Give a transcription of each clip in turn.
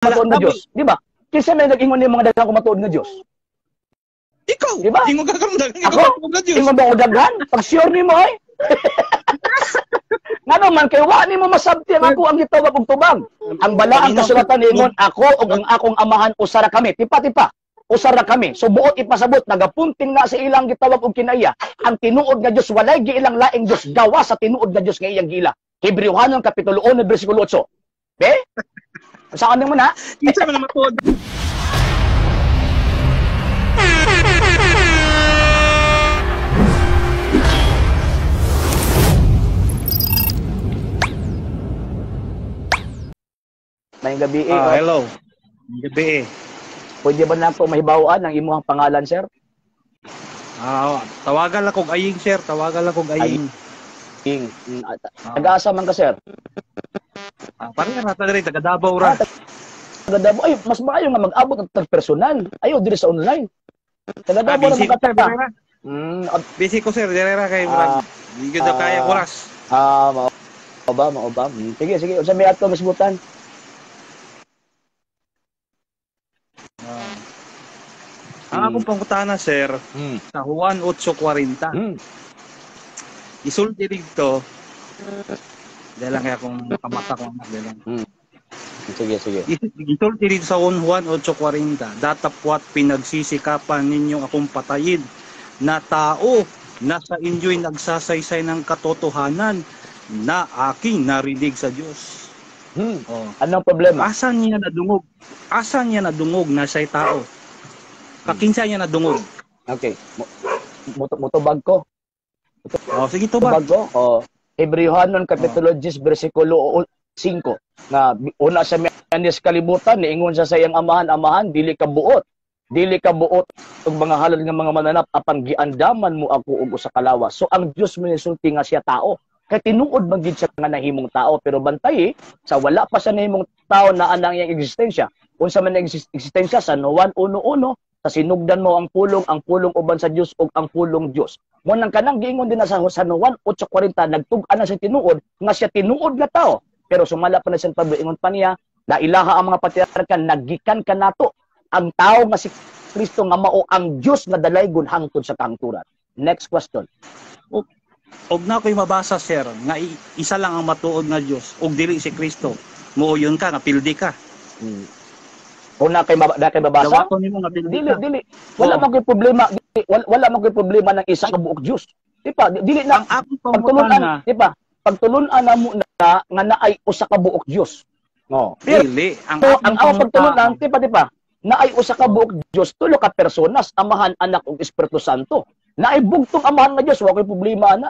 Matuod nga Dios, di ba? Kinsa may nag-ingon nimo nga daghan ko matuod nga Dios? Ikaw, Di ba? Ingon ka karon daghan Ako? ikaw nga Dios. Ingon ba ko daghan? Pag sure nimo ay. Ngano man kay wa nimo masabti ang ako ang gitawag og tubag. Ang balaang kasulatan niingon ako ug ang akong amahan usa ra kami. Tipa-tipa. Usa ra kami. So buot ipasabot nagapunting na sa ilang gitawag og kinaiya. Ang tinuod nga Dios walay giilang laing Dios gawa sa tinuod nga Dios nga iyang giila. Hebreohanon kapitulo 1 bersikulo 8. Be? Saan mo na? Kinsa man ang matuod? Maayong gabi. Ah, hello. Gabi eh. Pwede ba na po mahibawaan ang imuhang pangalan, sir? Ah, tawagan lang kog aying, sir. Tawagan lang kog aying. Ing. Taga-asa man ka, sir? Ah, parang rata diri taga Davao ra. Ah, taga Davao. Ay, mas maayo nga mag-abot ang tag personal. Ayo diri sa online. Taga Davao ra busy man ko, sir, ka. diri ra. Busy ko, sir, diri ra kay di gyud kaya oras. Ah, mao ba, mao ba? Sige, sige. Unsa may ato misbutan? Ang akong pangutana, sir, sa Juan 8:40. Isulti dito. Dahil lang kaya kung makamata ko anak dahil lang. Sige, sige. Isulti dito sa Juan 8:40. Datapwat pinagsisikapan ninyo akong patayin na tao na sa inyo'y nagsasaysay ng katotohanan na aking narinig sa Diyos. Oh. Anong problema? Asan niya nadungog? Asan niya nadungog na siya'y tao? Kakinsa niya nadungog? Okay. Mutubag ko. Oh, sige, tubag. Tubag ko. Oh. Hebreohanon kapitulo 10 bersikulo 5 nga una sa mianis kalibutan niingon sa iyang amahan, amahan dili ka buot. Dili ka buot og mga halad nga mga mananap apan giandaman mo ako og usa ka lawas. So ang Dios minisulti nga siya tao. Kay tinuod man gid siya nga nahimong tao, pero bantay sa wala pa siya nahimong tao naa nang iyang eksistensya. Unsa man ang eksistensya sa Juan 1:1, sa sinugdan mo ang pulong uban sa Dios ug ang pulong Dios. Mo nang kanang giingon din na sa Juan 8:40 nagtug-an na sa tinuod nga siya tinuod nga tao. Pero sumala pa na San Pablo, ingon pa niya, nailaha ang mga patriarka, nagikan kanato ang tao nga si Kristo nga mao ang Dios nga dalaygon hangtod sa kahangturan. Next question. Og na ko'y mabasa, sir, nga isa lang ang matuod nga Dios ug dili si Kristo. Muoyon ka nga pildi ka. Kung na kay mabasa? Dawaton nimo nga pildi Dili, ka. dili. Wala man ko'y problema, dili, wala man ko'y problema ng isa ka buok Dios. Di pa, dili na Ang akong pagtulunan, pangutana, di pa. Pagtulunan na mo na nga naay usa ka buok Dios. No. Pero dili ang ang akong pagtulunan, di pa, di pa, naay usa ka buok Dios, tulo ka personas, Amahan, Anak ug Espiritu Santo. Naay bugtong Amahan nga Dios, wa ko'y problema ana.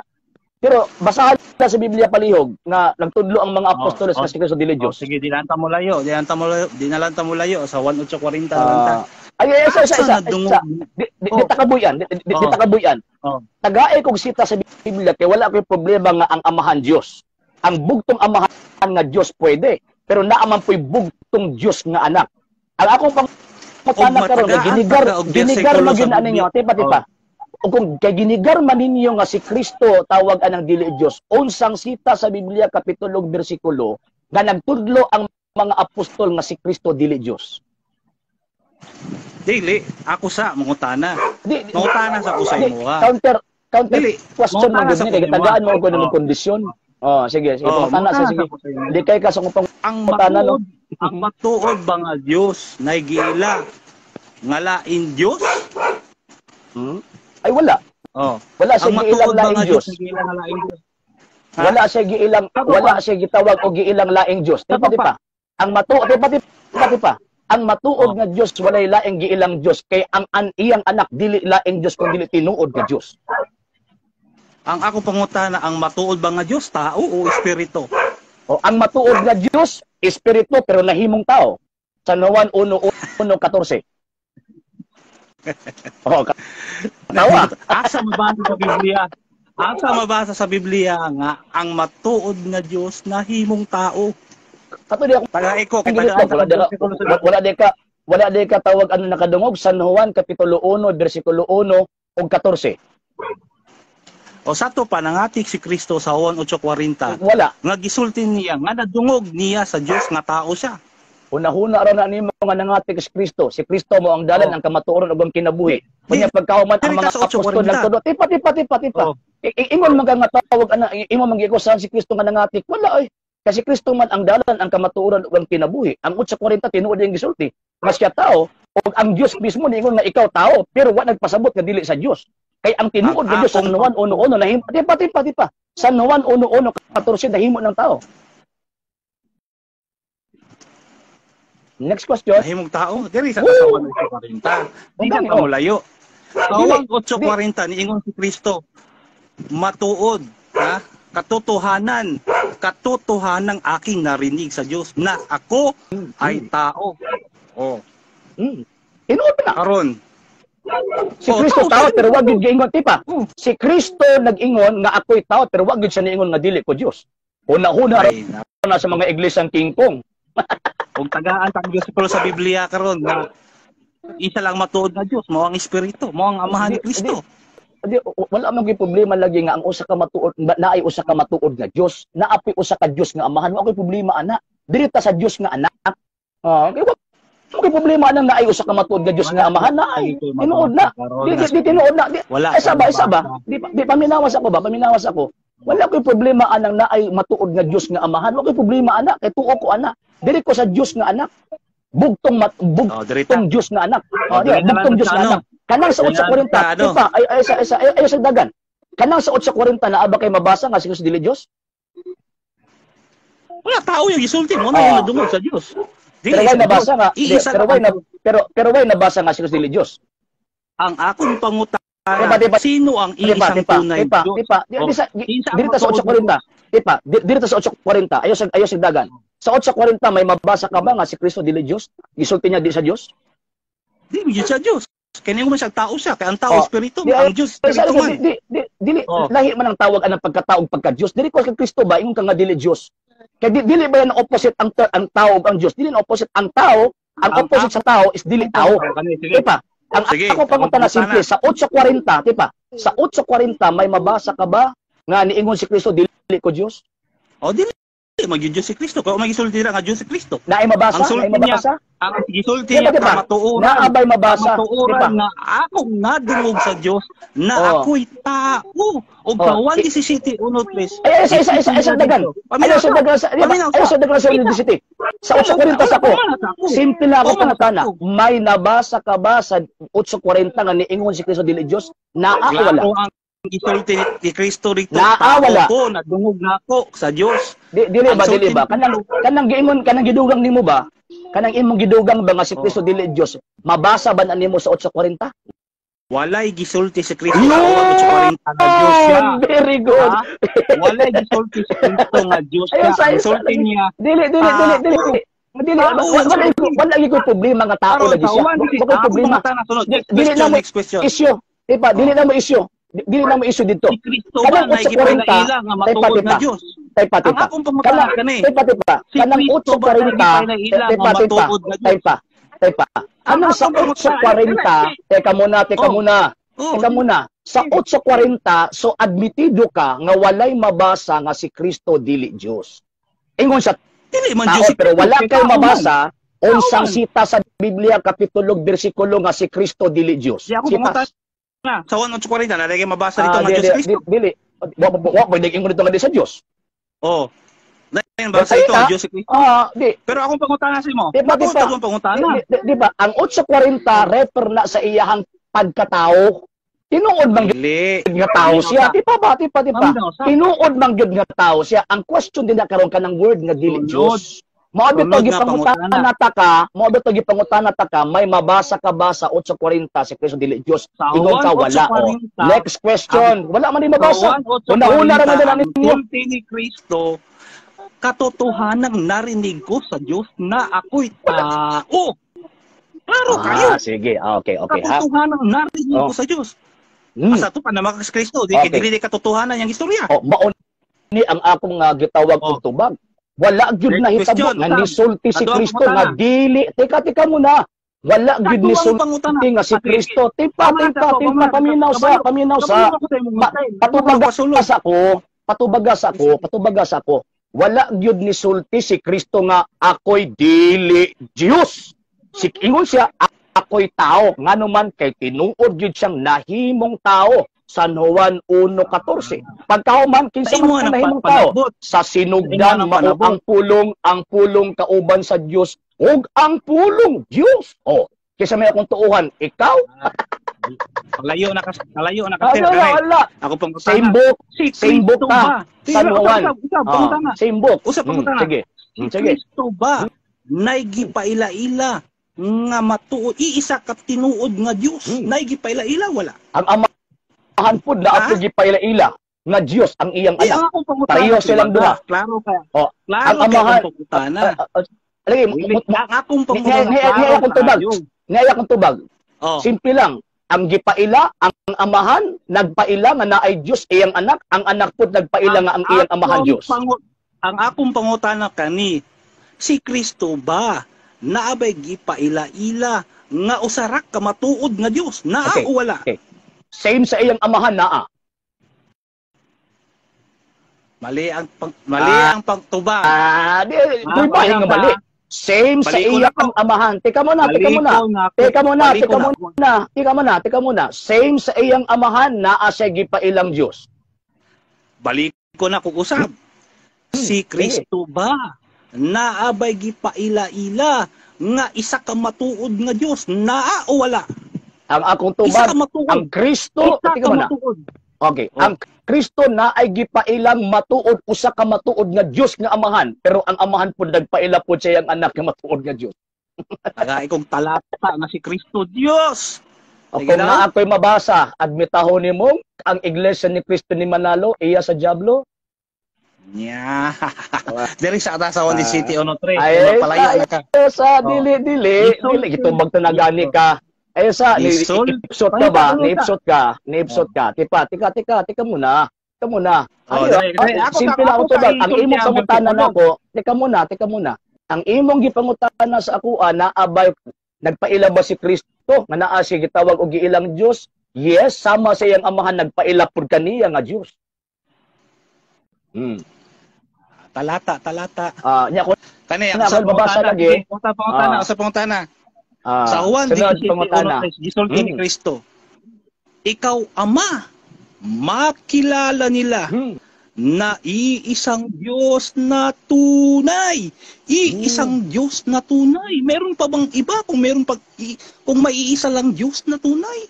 Pero basahan na sa Biblia palihog nga nagtudlo ang mga apostoles nga si Kristo dili Dios. Sige, di lang ta mo layo, di lang ta mo layo, di na lang ta mo layo sa 1:8:40 lang ta. Ay, isa, isa, isa, isa. Di takabuyan, di takabuyan. Tagae kog sita sa Biblia kay wala koy problema nga ang Amahan Dios. Ang bugtong Amahan nga Dios pwede, pero naa man po'y bugtong Dios nga anak. Ang akong pangutana karon nga ginigar, ginigar man gyud ninyo, tipa tipa. O kung kay ginigar man ninyo nga si Kristo tawag anang dili Dios, unsang sita sa Biblia kapitulo ug bersikulo nga nagtudlo ang mga apostol nga si Kristo dili Dios? Dili, ako sa mangutana. Mangutana sa kusay mo ha. Counter dili, question man gud ni kay tagaan mo og ng kondisyon. Oh, sige, sige, mangutana sa sige. Di kay ka sa kung pangutana no. Ang matuod ba nga Dios naigiila nga lain Dios? Ay wala. Oh. Wala siya giilang laing Dios. Wala siya giilang, wala siya gitawag og giilang laing Dios. Di pa. Ang matuod, di pa. Ang matuod nga Dios walay laing giilang Dios kay ang iyang anak dili laing Dios kun dili tinuod nga Dios. Ang ako pangutana, ang matuod ba nga Dios tao o espiritu? O ang matuod nga Dios espiritu pero nahimong tao. Sa Juan 1:1-14. Oh, tawa. Asa mabasa sa Biblia? Asa mabasa sa Biblia nga ang matuod nga Dios nahimong tao? Kato di ako. Tagae ko, wala di ka tawag ano nakadungog San Juan kapitulo 1 bersikulo 1 ug 14. O sa to pa nangatik si Kristo sa Juan 8:40. Wala. Nga gisulti niya nga nadungog niya sa Dios nga tao siya. Hunahuna ra na nimo nga nangati si Kristo. Si Kristo mo ang dalan, ang kamatuoran ug ang kinabuhi. Unya pagkahuman ang Diri mga ka sa apostol 8:40. nagtudo. Tipa, tipa, tipa, tipa. Oh. Ingon man ka nga tawag ana, imo man gikusahan si Kristo nga nangatik. Wala oy. Kasi Kristo man ang dalan, ang kamatuoran ug ang kinabuhi. Ang 8:40 tinuod yung gisulti. Mas siya tao ug ang Dios mismo niingon nga ikaw tao, pero wa nagpasabot nga dili sa Dios. Kay ang tinuod Ang nga Dios sa akong Juan 1:1 nahimo. Tipa, tipa, tipa. San Juan 1:1:14 nahimo ng tao. Next question. Nahimong tao diri sa Woo! sa Juan 8:40. Di Ang na gani, ka oh. molayo. Sa Dili, Juan 8:40 niingon si Kristo, matuod, ha? Katotohanan, katotohanan aking narinig sa Dios na ako ay tao. Oh, Tinuod na. Karon. Si Oh, Kristo tao, tao pero wag gyud giingon, tipa. Oh. Si Kristo nag-ingon nga ako'y tao pero wag gyud siya niingon nga dili ko Dios. Una-una ra Ay, na sa mga iglesyang King Kong. Kung tagaan tang Dios pero sa Biblia karon nga isa lang matuod nga Dios, mao ang Espiritu, mao ang Amahan ni Kristo. Di, wala man gyud problema lagi nga ang usa ka matuod naay usa ka matuod nga Dios, naapoy usa ka Dios nga Amahan, wa koy problema ana. Dili ta sa Dios nga anak. Ah, kay wa koy problema anang naay usa ka matuod nga Dios nga Amahan naay. Tinuod na. Di tinuod na. Di, Wala. Ay, isa ba, isa ba? Di paminawas ako ba? Paminawas ako. Wala ko'y problema anang naay matuod nga Dios nga Amahan. Wala ko'y problema ana kay tuo ko ana. Dili ko sa Dios nga anak. Bugtong Oh, diri ta. bugtong Dios nga anak. Oh, Oh, di, diri na lang bugtong Dios sa nga ano. anak. Kanang sa Diri na lang 8:40, sa ano. tipa, ay sa dagan. Kanang sa 8:40 naa ba kay mabasa nga si Kristo dili Dios? Wala tao yung gisulti mo na Ah. yung nadungog sa Dios. Dili Pero way sa Dios. nabasa nga, di, Iisa pero lang way na, pero way nabasa nga si Kristo dili Dios. Ang akong pangutana, Tipa, tipa. sino ang Tipa, iisang tipa, tunay tipa, Diyos? tipa. Di, Oh. di sa, di, Isa ang diri ta sa matuod 8:40. Tipa, diri ta sa 8:40. Ayo sa dagan. Sa 8:40 may mabasa ka ba nga si Kristo dili Dios? Gisulti niya di sa Dios? Di gyud sa Dios. Kaya mo siya tao siya, kay ang tao Oh. espiritu, Di, ang Dios Ay, espiritu sabi ko, man. di, dili, Oh. lahi man ang tawag anang pagkatao ug pagka-Dios. Dili ko kay Kristo ba ingon ka nga dili Dios. Kay dili ba yan opposite ang tao ug ang Dios? Dili na opposite ang tao, ang opposite sa tao is dili tao. Sige. Tipa, ang Sige, ako pangutana akong simple sa 8:40, tipa, sa 8:40 may mabasa ka ba nga niingon si Kristo dili ko Dios? O dili magyud Diyos si Kristo. Kung magisulti ra nga Diyos si Kristo. Naay mabasa? Ang sulti Naay mabasa? Ang gisulti Di ba, niya di ba? kamatuoran. Naabay mabasa? Di ba? Kamatuoran nga akong nadungog sa Dios na Oh. ako'y tao. Og Oh. sa 1:17:1-3. Ay, isa dagan. Ay, sa dagan sa, di ba? Paminaw Ay, sa. sa dagan sa university. Sa 8:40 sa ko. Simple lang ako Oo, pangutana. ako. May nabasa ka ba sa 8:40 nga niingon si Kristo dili Dios? Naa o wala? Klaro ang gisulti ni Kristo dito. Naa, Tao wala. ko, nadungog na ako sa Dios. Di, dili Ang ba, dili sulti ba? ni Kanang giingon, kanang gidugang nimo ba? Kanang imong gidugang ba nga si Oo. Kristo dili Dios? Mabasa ba na nimo sa 8:40? Walay gisulti si Kristo Yun! sa 8:40 nga Dios siya. Very good. Ha? Walay gisulti si Kristo nga Dios siya. Ayun, Ang sulti niya Dili, dili, Ah, dili, dili. Dili, Tao, wala wala gyud ko'y problema nga tao Karon lagi sa siya. 1:17, Wa ko'y ako problema. pangutana sunod. Dili Next question, na mo next question. issue. Diba, dili na mo issue. Dili na mo issue dito. Si Kristo ba Kanang na 8:40, gipaila nga tipa, matuod tipa. nga Dios? Taypa, Ang tipa. akong pangutana Kanang kani. Taypa, tipa. Si Kanang Kristo ba 8:40, nagipaila nga taypa, tipa. matuod nga Dios? Taypa, taypa. Kanang sa akong pangutana, 8:40, teka muna, teka Oh. muna. Oh, Teka muna. Sa 8:40, so admitido ka nga walay mabasa nga si Kristo dili Dios. Ingon sa dili man tao Dios si pero Kristo, wala kay kay tao man. mabasa unsang man. sita sa Biblia kapitulo bersikulo nga si Kristo dili Dios. Di ako Sitas. pangutana. Sa 1:40 na lagi mabasa dito Ah, nga di, Dios di, si Kristo. dili. Wa pwede ingon dito nga di sa Dios. Oh. Dahil basa Basta ito ita. ang Diyos si Kristo. Ah, di. Pero akong pangutana sa imo. Di ba, di Matuod ba? akong pangutana. Di ba? Ang 8:40 refer na sa iyahang pagkatao. Tinuod man gyud Dili. nga tao siya. Di pa ba? Di pa, di pa. Paminaw sa. Tinuod man gyud nga tao siya. Ang question din na karon kanang word nga dili Sunod. Dios. Mao bitaw Sunod nga gipangutana pangutana. ta ka, mao bitaw gipangutana ta ka, may mabasa ka ba sa 8:40 si Kristo dili Dios? Sa Ingon ka wala. Oh. 1:8:40, Next question. Wala man din mabasa. Sa 1:8:40, Una-una ra man din ang ninyo. sulti ni Kristo, katotohanang narinig ko sa Diyos na ako'y tao. Klaro kayo. Ah, sige. Ah, okay, okay ha. Katotohanang narinig Oh. ko sa Diyos. Hmm. Asa to pa na si Kristo, di Okay. dili di katotohanan yang istorya. Oh, mao ni ang akong nga gitawag Oh. og tubag. Wala gyud Next nahitabo question, nga Sam. nisulti si Ato ang Kristo nga pangutana. dili. Teka, teka muna. Wala gyud Ato ang nisulti pangutana. nga si Ah, sige. Kristo. Tipa, Tama na tipa, sa ako, tipa, tama na sa paminaw sa, Kabalo. paminaw sa. Kabalo ako sa imong Pa- time. Patubagas Pasulod. ako, patubagas ako, patubagas ako. Wala gyud ni sulti si Kristo nga ako'y dili Dios. Si ingon siya, ako'y tao, ngano man kay tinuod gyud siyang nahimong tao. San Juan 1:14. Pagkahuman, kinsa Sa imo man ang ng nahimong tao? panabot. Sa Sa imo sinugdan ng mao panabot. Ang pulong kauban sa Dios ug ang pulong Dios. Oh, kinsa may akong tuuhan, ikaw? Palayo na ka, palayo na ka, sir. Wala, Kani. wala. Ako pang Same book, Si same book Kristo ta. ba? San Juan. Usab, usab, Ah, pangutana. same book. Usab, pangutana. Sige. Si Sige. Kristo ba naigipaila-ila nga matuod iisa ka tinuod nga Dios? Naigipaila-ila, wala? Ang amahan pud na Ha? ato gipaila-ila nga Dios ang iyang Eh, anak. ang akong pangutana, Pareho silang duha. Klaro ka. Oh, Klaro ang kay amahan- akong pangutana. Lagi, Dili, ang akong pangutana, klaro niya akong tubag. kaayo. Niya akong tubag. Oh. Simple lang. Ang gipaila, ang amahan, nagpaila nga naay Dios iyang anak, ang anak pud nagpaila nga ang iyang amahan Dios. Ang akong pangutana kani, si Kristo ba naabay gipaila-ila nga usarak ka matuod nga Dios? Naa o wala? Okay. Same sa iyang amahan naa. Mali ang pagtubag. Ah, di, Ah, di ba wala nga ka. mali? Same sa Baliko na iyang ako. amahan. Teka muna, teka Baliko muna. na ako. Teka muna, Baliko teka na ako. muna. Teka muna, teka muna. Same sa iyang amahan naa siya gipailang Dios. Baliko na kung usab. Si Kristo ba naabay gipaila-ila nga isa ka matuod nga Dios? Naa o wala? Ang akong Isa tubag, ka matuod. ang Kristo, Isa teka ka muna. matuod. Okay, Oh. ang Kristo na ay gipailang matuod, usa ka matuod nga Dios nga amahan, pero ang amahan pud nagpaila pud sa iyang anak nga matuod nga Dios. Taga ikong talata nga si Kristo Dios. O Sige kung daw. naa ako'y mabasa, admitahon nimo ang Iglesia ni Kristo ni Manalo iya sa Diablo? Nya. Diri sa ata sa Juan City 1-3. Ay, Palayo na ka. Eh, sa Oh. dili dili Isul- dili gitubag ta na gani ka. Eh sa ni Isul- ipsot ka ba? Pangita, Niipsot ka, niipsot ka. Tipa, tika tika, tika muna. Tika muna. Oh, Ano, dali, dali. Ako simple lang ako ako tubag. Ang isul imong niya ang pangutana versikulo. nako, tika muna, tika muna. Ang imong gipangutana sa akoa na abay nagpaila ba si Kristo nga naa siya gitawag og giilang Dios? Yes, sama sa iyang amahan nagpaila pud kaniya nga Dios. Talata, talata. Ah, nya ko Kani, Na, sa ako mabasa pangutana, lagi. sige, usa pangutana, usa pangutana. Sa Juan sunod 17, pangutana. 1-3, gisulti ni Kristo, "Ikaw, Ama, makilala nila na iisang Diyos na tunay." Iisang Diyos na tunay. Meron pa bang iba kung meron pag kung may iisa lang Diyos na tunay?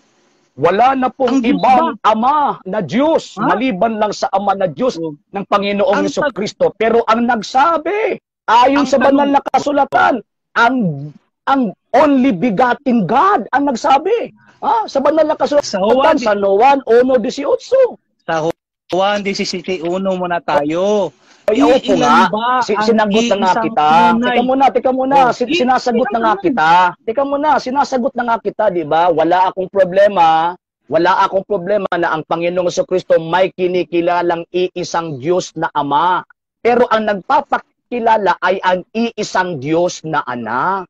Wala na pong Ang Diyos ibang Ama na Diyos Ha? maliban lang sa Ama na Diyos Oh. ng Panginoong Ang Hesus Kristo. Pero ang nagsabi, ayon Ang sa banal tanong- na kasulatan, ang only begotten God ang nagsabi. Ah, sa banal na Sa kasulatan, Juan, sa Juan 1:18. sa Juan 17:1 muna tayo. Ay, opo Iilan nga. ba ang Sinagot na nga iisang kita. tunay? Teka muna, teka muna. Oh, Sinasagot na nga ilan kita. Teka muna, sinasagot na nga kita, di ba? Wala akong problema. Wala akong problema na ang Panginoong Kristo may kinikilalang iisang Diyos na Ama. Pero ang nagpapakilala ay ang iisang Diyos na Anak.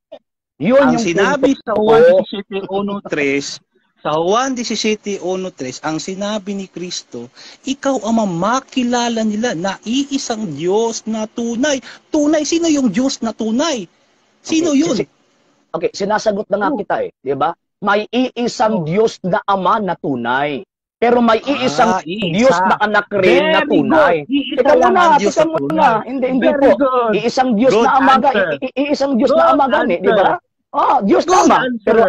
Yun Ang yung sinabi punto sa ko. Juan 17:1-3, sa Juan 17:1-3, ang sinabi ni Kristo, "Ikaw, Ama, makilala nila na iisang Diyos na tunay." Tunay, sino yung Diyos na tunay? Sino Okay, yun? Okay, sinasagot na nga kita eh, di ba? May iisang Diyos na Ama na tunay. Pero may iisang Ah, iisa. Diyos na Anak rin na Very tunay. good. Iisa Teka lang muna, ang Diyos teka na muna. tunay. Hindi, hindi Very po. good. Iisang Diyos Good na Ama, answer. iisang Diyos na Good Ama gani, di ba? Ah, Diyos Good na Ama. answer. Pero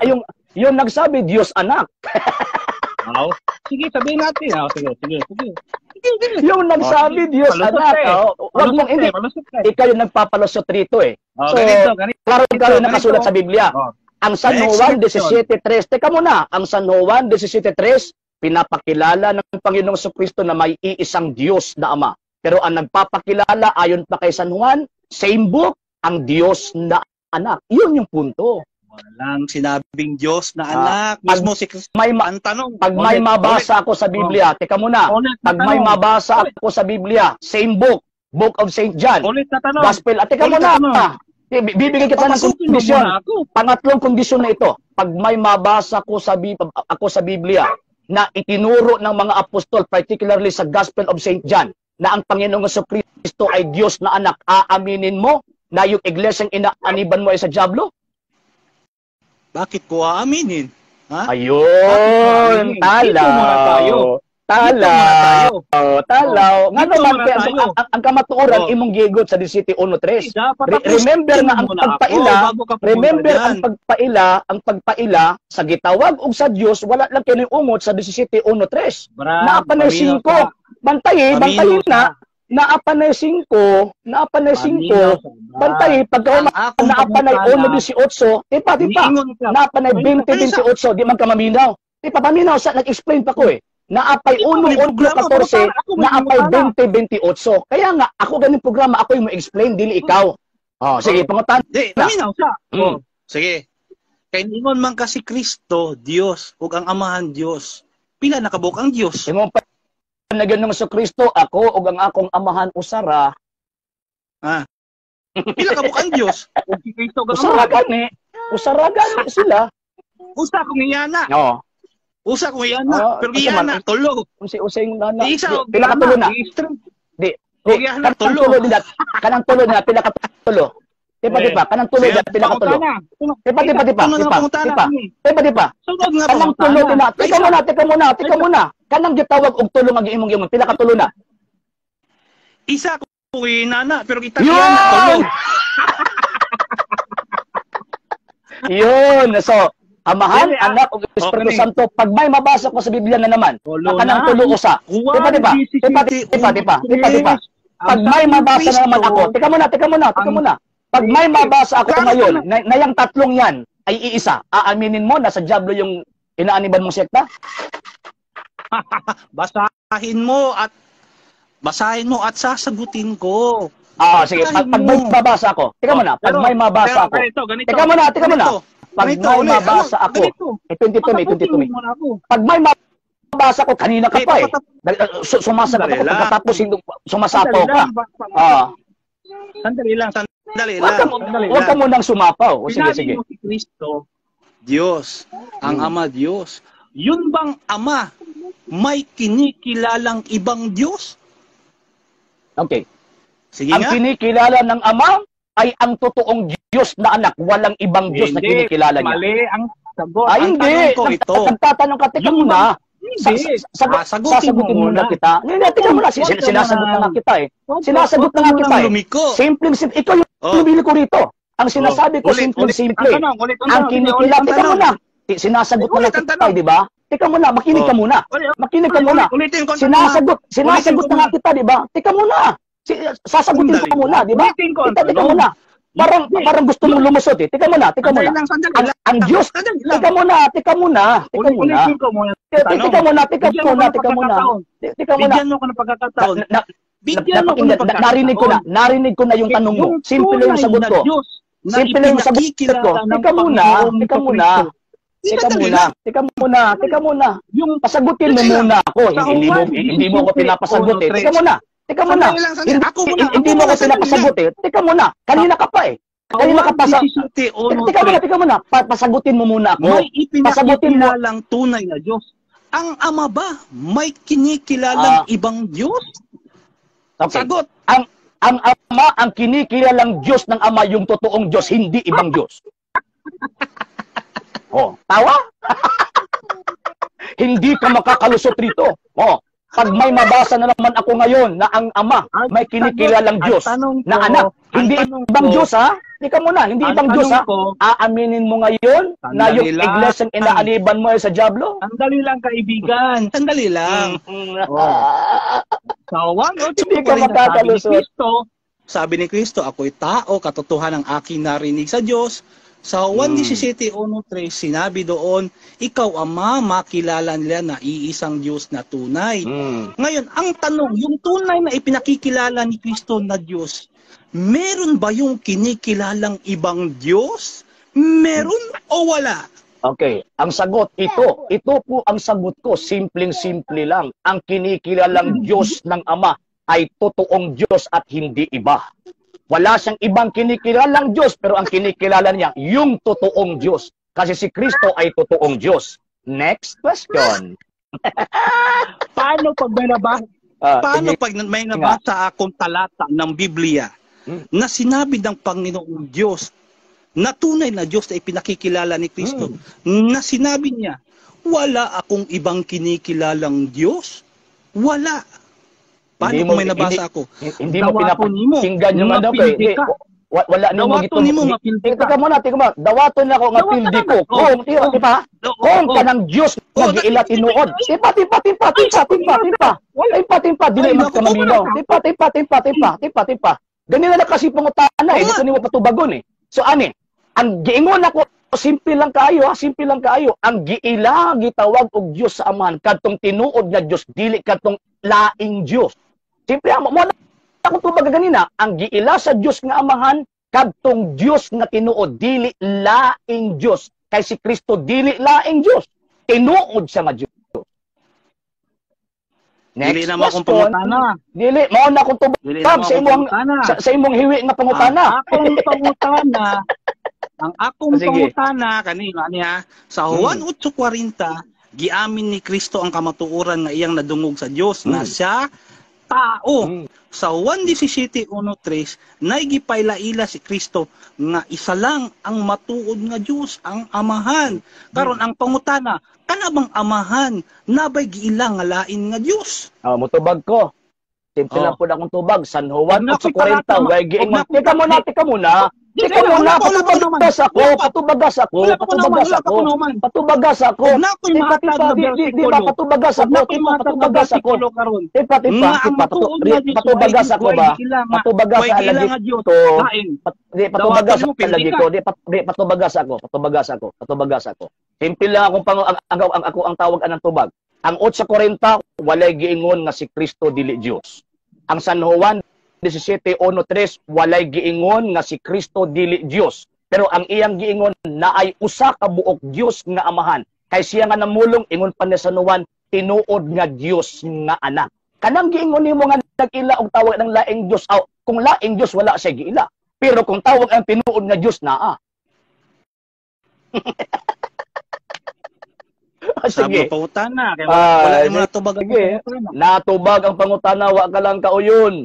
yung nagsabi, Diyos Anak. Oh, sige, sabihin natin. Oh, sige, sige, sige. Sige, sige. Yung nagsabi, Oh, sige. Diyos Palusot Anak. eh. Oh, wag mong, Palusot hindi. eh, palusot eh. Ikaw yung nagpapalusot rito eh. Oh, So, ganito, ganito. klaro-klaro Ganito. nakasulat sa Biblia. Oh. Ang San Next Juan question. 17:3. Teka muna, ang San Juan 17:3, pinapakilala ng Panginoong Kristo na may iisang Diyos na Ama. Pero ang nagpapakilala ayon pa kay San Juan, same book, ang Diyos na Anak. Yun yung punto. Walang sinabing Diyos na Ah, anak. Mismo si Kristo. Ang tanong. Pag may ulit, mabasa ako sa Biblia, teka muna, ulit, ulit na pag may tanong. mabasa ako sa Biblia, same book, Book of St. John, Ulit na tanong. Gospel, at teka Ulit muna, na tanong. Bibigyan kita ng Papasukin mo kondisyon. muna ako. Pangatlong kondisyon na ito, pag may mabasa ko sa ako sa Biblia na itinuro ng mga apostol, particularly sa Gospel of St. John, na ang Panginoong Kristo ay Diyos na anak, aaminin mo na yung iglesyang inaaniban mo ay sa Diablo? Bakit ko aaminin? Ha? Ayun, Dito muna tayo. Talaw. Dito muna tayo. Talaw. Oh, Nga dito naman, muna kaya tayo. ang kamatuoran, Oh. imong gigot sa DCT 1.3. Dapat Remember tapusin nga ang mo na pagpaila, ako bago ka pumunta remember dyan. ang pagpaila sa gitawag og sa Dios, wala lang kini ungot sa 17:1-3. Brad, Naa pa na paminaw 5. ka. Bantayi, Paminaw bantayi ka. na. Naa pa na 5, naa pa na 5. Paminaw ka, Brad. Bantayi pagka Ang akong naa pa na pangutana, 1:18, di pa, di pa. niingon ka. Naa pa na 20:28, di man ka maminaw. Di pa paminaw sa nag-explain pa ko eh. Naapay Di pa, may programa, 1:1:14, pangutana. Ako may naapay pangutana. 20:28. Kaya nga ako ganing programa, ako yung mo-explain, dili ikaw. Oh, sige, pangutana. Di, paminaw ka. Mm. Oh, sige. Kay niingon man kasi Kristo, Dios, ug ang Amahan Dios. Pila nakabuok ang Dios? Ingon pa na ng Kristo, ako ug ang akong amahan usara. Ah. Pila kabuok ang Dios? Ug si Kristo ug ang Usara Amahan. gani. Usara gani sila. Usa kung iyana. Oo. Usa kung iyana, Oo, pero kasi iyana tulo. Unsi usay yung nana. Isa Di, og pila ka tulo na. Di. Di, Iyana kanang tulo. tulo nila, kanang tulo nila pila ka tulo. Di pa, di pa, kanang tulo nila pila ka tulo. Di pa, di pa, di pa, di pa, di pa. Di pa, di pa. Sunod nga Kanang tulo pangutana. nila. Tika muna, tika muna, tika muna. Kanang gitawag og tulo nga giimong imong pila ka tulo na. Isa kung inana, pero kita Yun! iyana tulo. Yun. So, Amahan, Dili, ah. Anak, ug Espiritu Okay. Santo, pag may mabasa ko sa Biblia na naman, Tulo na kanang na. tulo usa. Di pa, di pa? Di pa, di pa, di pa, di pa, di pa. Pag may mabasa na naman ako, teka muna, teka muna, teka muna. Pag may mabasa ako Klaro ngayon, na yung tatlong yan ay iisa, aaminin mo na sa Diablo yung inaaniban mong sekta? Basahin mo at sasagutin ko. Ah, sige, pag may Basahin mo. mabasa ako, teka muna, pag Pero- may mabasa pero ako, ganito, ganito. Teka muna, teka muna. Ganito, Pag ganito, may ulit. mabasa Ano, ako, ganito. eh, 22 May, 22 May. Patapusin mo muna ako. Pag may mabasa ko, kanina ka Eh, pa eh. Sumasagot Sandali ako, lang. pagkatapos hindi, sumasapaw Sandali ka. lang, Ah, Sandali lang, sandali wag ka, lang. Sandali wag ka lang. munang sumapaw. O, sige, Sinabi sige. mo si Kristo, Diyos, ang Ama Diyos. Yun bang Ama may kinikilalang ibang Diyos? Okay. Sige Ang nga. kinikilala ng Ama ay ang totoong Diyos na anak. Walang ibang Diyos na Hindi. kinikilala niya. Mali ang sagot. Ay, Ang hindi. tanong ko ito. Nagtatanong ka, teka Yung muna. Hindi. Sagutin Sagutin mo muna muna. kita. Hindi, teka muna. Huwag ka Sinasagot na nga munang- kita eh. Sinasagot na nga Huwag ka kita munang eh. lumiko. Simpleng simple. Ikaw yung Oh. lumili ko rito. Ang sinasabi ko, Ulit, simpleng ulit. simple. Ang tanong, ulit ang Ang tanong. Sige, ulit kinikilala, ang teka tanong. muna. Sinasagot na Ulit nga ang kita, tanong. eh, di ba? Teka muna, makinig ka Oh. muna. Ulit, Makinig ka ulit, muna. ulit, ulitin ko ang tanong, ha? Sinasagot, sinasagot Ulitin ko na nga kita, di ba? Teka muna. Sasagutin ko Sandali muna, lang. di ba? Ulitin ko ang Teka, teka tanong. muna. Parang Hindi. parang gusto mong lumusot eh. Teka muna, teka Sandali muna. lang, sandali Ang, lang. ang Diyos, Sandali lang. teka muna, teka muna, teka Ulit, muna. ulitin ko muna ang tanong. Teka muna, teka Bigyan mo muna, ko ng teka muna. pagkakataon. Teka muna. Bigyan mo ko ng pagkakataon. Na, Bigyan mo ko ng napakinggan, narinig ko na, pagkakataon. narinig ko na yung tanong mo. Yung Simple lang yung tunay sagot na ko. Diyos na Simple lang yung sagot ko. ipinakikilala ng Teka muna, Panginoong teka muna. Kristo. Teka Sandali muna, lang. teka muna, teka muna. Yung Pasagutin mo Sandali lang. muna ako. Sa Hindi mo Juan hindi mo ako pinapasagot eh. Teka muna. Teka muna. Sandali lang, sandali. Hindi, Ako muna, hindi ako mo ako muna, sandali pinapasagot eh. Teka muna. Kanina ka pa eh. Kanina ka pa sa Juan Teka, teka muna, teka muna. Pasagutin mo muna ako. May Pasagutin mo. ipinakikilalang tunay na Diyos. Ang Ama ba may kinikilalang ibang Diyos? Okay. Sagot. Ang Ama, ang kinikilalang Diyos ng Ama, yung totoong Diyos, hindi ibang Diyos. Oh, tawa? Hindi ka makakalusot rito. Oh, pag may mabasa na naman ako ngayon na ang Ama may kinikilalang Ang Diyos tanong na ko- anak, ang hindi tanong ibang ko- Diyos ha? Hindi ka muna, hindi Ang ibang Diyos ha? tanong ko, Aaminin mo ngayon na yung Sandali lang. iglesyang inaaniban mo ay sa Diablo? Sandali lang, kaibigan. Sandali lang. Oh. Sa 1:8 Hindi ka sabi ni makakalusot. Kristo, sabi ni Kristo, ako'y tao, katotohanan ang aking narinig sa Diyos. Sa 1:17:1-3, sinabi doon, ikaw Ama, makilala nila na iisang Diyos na tunay. Ngayon, ang tanong, yung tunay na ipinakikilala ni Kristo na Diyos, meron ba yung kinikilalang ibang Diyos? Meron o wala? Okay, ang sagot ito, ito po ang sagot ko, simpleng-simple lang. Ang kinikilalang Diyos ng Ama ay totoong Diyos at hindi iba. Wala siyang ibang kinikilalang Diyos, pero ang kinikilala niya, yung totoong Diyos. Kasi si Kristo ay totoong Diyos. Next question. Paano pag may nabasa? Paano Sige pag may nga. nabasa akong talata ng Biblia na sinabi ng Panginoong Diyos na tunay na Diyos na ipinakikilala ni Kristo, na sinabi niya, "Wala akong ibang kinikilalang Diyos"? Wala. Paano Hindi kung mo may hindi nabasa ako? Hindi mo Dawaton nimo pinapakinggan yung nga ano kay pildi hindi ka. wala nimo Dawaton gitong nimo nga pildi ka. Teka muna, teka muna. Dawaton nako nga Dawatan pildi na. ko. Oh, Kung tiba, oh, tiba, oh, kung oh. kanang Dios nga Oh, giila tinuod. Tipa, tipa, tipa, Ay, tipa, tipa, tipa. Wala. Timpa, timpa, dili Ay, man naku, ka maminaw. wala ka. Timpa, timpa, timpa, timpa, timpa, timpa. Ganina lang kasi pangutana eh, Oo di nga. ko nimo patubagon eh. So ani, ang giingon ako, simple lang kaayo ha, simple lang kaayo. Ang giila gitawag og Dios sa Amahan kadtong tinuod nga Dios, dili kadtong laing Dios. Simple mo mo na akong tubag ganina, ang giila sa Dios nga Amahan kadtong Dios nga tinuod, dili laing Dios. Kay si Kristo dili laing Dios. Tinuod siya nga Dios. Dili Next na mo akong question. pangutana. Dili mao na akong tubag Dili na mo sa akong imong pangutana. sa imong hiwi nga Ang pangutana. akong pangutana, ang akong Sige. pangutana kanina niya sa Juan 8:40, giamin ni Kristo ang kamatuoran nga iyang nadungog sa Dios na siya tao. Sa Juan 17:1-3, naigipailaila si Kristo nga isa lang ang matuod nga Dios, ang Amahan. Karon ang pangutana, kana bang Amahan nabay giila nga lain nga Dios? Ah, motubag ko. Simple Oh. lang po na akong tubag. San Juan Huwag na ako'y 8:40, talata, way huwag giingon. na ako'y Teka muna, teka muna. Di, Teka wala muna, pa, wala pa naman. patubagas ako, Wala pa. patubagas ako, Wala pa ko naman, patubagas wala pa ako. ko naman. Patubagas ako. Huwag na ako'y Tipa, mahatag tipa, na di, di, di ba, bersikulo. patubagas Huwag ako, na ako'y tipa, mahatag na patubagas ako. bersikulo karon. Tipa, tipa, Nga ang tipa, matuod nga Diyos, patubagas ako way ba? giila nga, Patubagas way sa giila alagi nga Diyos. ko. Lain. Di, patubagas Dawaton mo, sa pildi lagi ka. ko. Di, patubagas ako, patubagas ako, patubagas ako. Simple lang akong pang, ang, ako ang tawag anang tubag. Ang 8:40, walay giingon nga si Kristo dili Dios. Ang San Juan 17:1-3, walay giingon nga si Kristo dili Dios. Pero ang iyang giingon na ay usa ka buok Dios nga Amahan. Kay siya nga namulong, ingon pa ni San Juan, tinuod nga Dios nga anak. Kanang giingon nimo nga nag-ila og tawag ng laing Dios, aw, kung laing Dios wala siya giila. Pero kung tawag ang tinuod nga Dios, naa. Sabi Sige. pangutana kay Ah, wala nimo natubag ang sige. pangutana. Natubag ang pangutana, wa ka lang kauyon.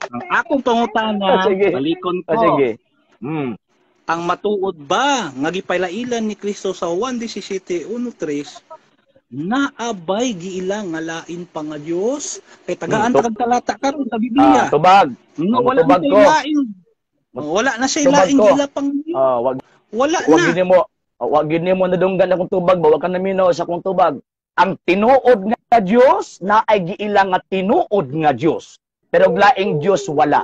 Ang akong pangutana, Sige. balikon ko. Sige. Ang matuod ba nga gipailailan ni Kristo sa Juan 17:1-3 naabay giila nga lain pa nga Dios? Kay tagaan ta kag talata karon sa Biblia. Ah, tubag. Nga Oh, wala na tubag siya ko. lain. Wala na siya Tubag lain ko. giila pang Dios. Ah, wag Wala wag na. gini mo, wag gini mo nadunggan akong tubag ba, wag ka naminaw sa akong tubag. Ang tinuod nga Dios na ay giila nga tinuod nga Dios. Pero og laing Dios wala.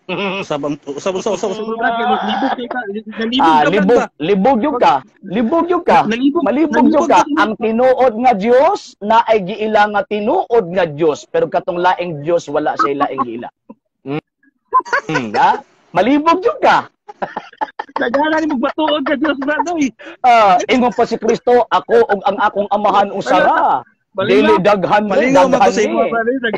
Usab usab usab usab usab, Brad, kay libog kay ka, nalibog Ah, ka, Brad, libog, ba? libog gyud ka. Libog gyud ka. Nalibog, Malibog gyud nalibog ka. ka. Ang tinuod nga Dios na ay giila nga tinuod nga Dios, pero katong laing Dios wala siya laing giila. Ha? Malibog gyud ka. Daghan ni matuod ka Dios, Brad, oy. Ah, ingon pa si Kristo, ako ug ang akong Amahan usara. Dili Malingaw, daghan ni, malingaw man ko daghan sa imo, ni. Brad. Oy.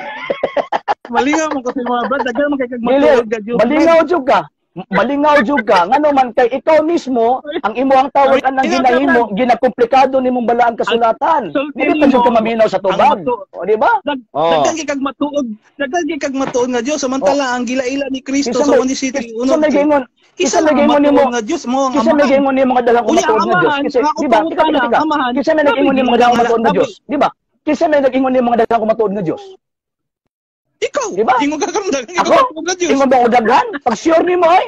Malingaw man ko sa imo, Brad. Daghan man kay kag Dili, matuod ka Dios, Brad. malingaw jud ka. Malingaw jud ka. Ngano man kay ikaw mismo ang imo ang tawag anang Malingaw ka, ginahimo, ginakomplikado nimong balaan kasulatan. Sulti Dili pa jud ka nimo, maminaw sa ang tubag. O, di ba? Oh. Daghan kay kag matuod, daghan kay kag matuod nga Dios, samantala ang gilaila ni Kristo Kinsa sa may 1 17 kinsa may giingon, isa kinsa may lang ang giingon nimo, matuod nga Dios mo ang kinsa may Amahan. giingon nimo nga daghang Unya ang matuod nga Dios? Amahan, Kasi ang akong di ba? Tika, tika, pangutana, tika. ang Amahan, Kinsa may nabi nag-ingon nimo nga giila daghang nga matuod nga nabi Dios? Di ba? Kinsa may nag-ingon nimo nga daghang matuod nga Dios? Ikaw, Di ba? ingon ka karon daghan kay Ako? matuod nga Dios. Ingon ba ko daghan? Pag sure nimo ay.